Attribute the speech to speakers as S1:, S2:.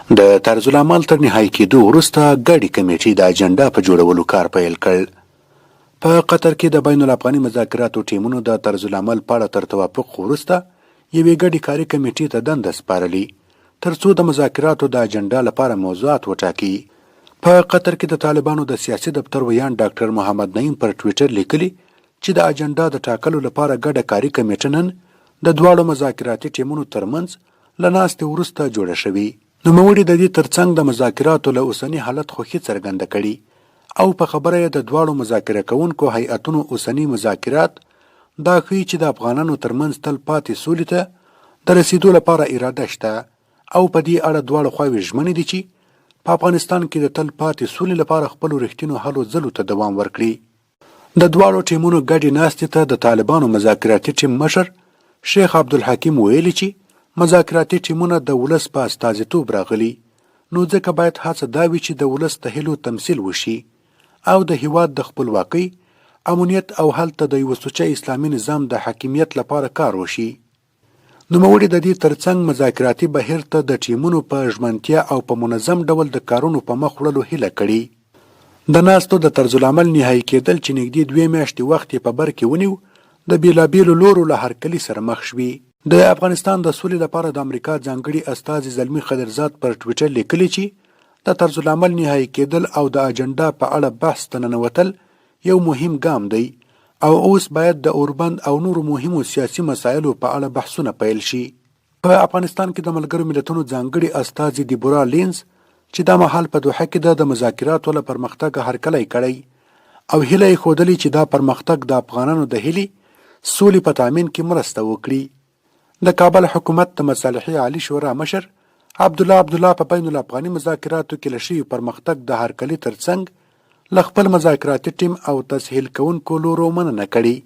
S1: د طرزالعمل تر نهايي کېدو وروسته ګډې کمېټې د اجنډا په جوړولو کار پیل کړ. په قطر کې د بین الافغاني مذاکراتو ټیمونو د طرزالعمل په اړه تر توافق وروسته یوې ګډې کاري کمېټې ته دنده سپارلې ترڅو د مذاکراتو د اجنډا لپاره موضوعات وټاکي. په قطر کې د طالبانو د سیاسي دفتر ویاند ډاکټر محمد نعیم پر ټویټر لیکلي چې د اجنډا د ټاکلو لپاره ګډه کاري کمېټه نن د دواړو مذاکراتي ټیمونو ترمنځ له ناستې وروسته جوړه شوې. نوموړي د دې ترڅنګ د مذاکراتو له اوسني حالت خوښي څرګنده کړې او په خبره یې د دواړو مذاکره کوونکو هیئتونو اوسني مذاکرات دا ښيي چې د افغانانو ترمنځ تل پاتې سولې ته د رسېدو لپاره اراده شته او په دې اړه دواړه خواوې ژمنې دي چې په افغانستان کې د تل پاتې سولې لپاره خپلو رښتینو هلو ځلو ته دوام ورکړي. د دواړو ټیمونو ګډې ناستې ته د طالبانو مذاکراتي ټیم مشر شیخ عبدالحکیم ویلي چې مذاکراتي ټیمونه د ولس په استازیتوب راغلي نو ځکه باید هڅه دا وي چې د ولس د هیلو تمثیل وشي او د هیواد د خپلواکۍ، امنیت او هلته د یوه سوچه اسلامي نظام د حاکمیت لپاره کار وشي. نوموړي د دې ترڅنګ مذاکراتي بهیر ته د ټیمونو په ژمنتیا او په منظم ډول د کارونو په مخ وړلو هیله کړې. د ناستو د طرزالعمل نهايي کېدل چې نږدې دوې میاشتې وخت یې په بر کې ونیو، د بېلابېلو لورو له هرکلي سره مخ شوې. د افغانستان د سولې لپاره د امریکا ځانګړي استازي زلمي خلیلزاد پر ټویټر لیکلي چې د طرزالعمل نهايي کېدل او د اجنډا په اړه بحث ته ننوتل یو مهم ګام دی او اوس باید د اوربند او نورو مهمو سیاسي مسایلو په اړه بحثونه پیل شي. په افغانستان کې د ملګرو ملتونو ځانګړي استازي دیبورا لینز چې دا مهال په دوحه کې ده د مذاکراتو له پرمختګه هرکلی کړی او هیله یې ښودلې چې دا پرمختګ د افغانانو د هیلې سولې په تامین کې مرسته وکړي. د کابل حکومت د مصالحې عالي شورا مشر عبدالله عبدالله په بین الافغاني مذاکراتو کې له شوي پرمختګ د هرکلي ترڅنګ له خپل مذاکراتي ټیم او تسهیل کوونکو لورو مننه کړې.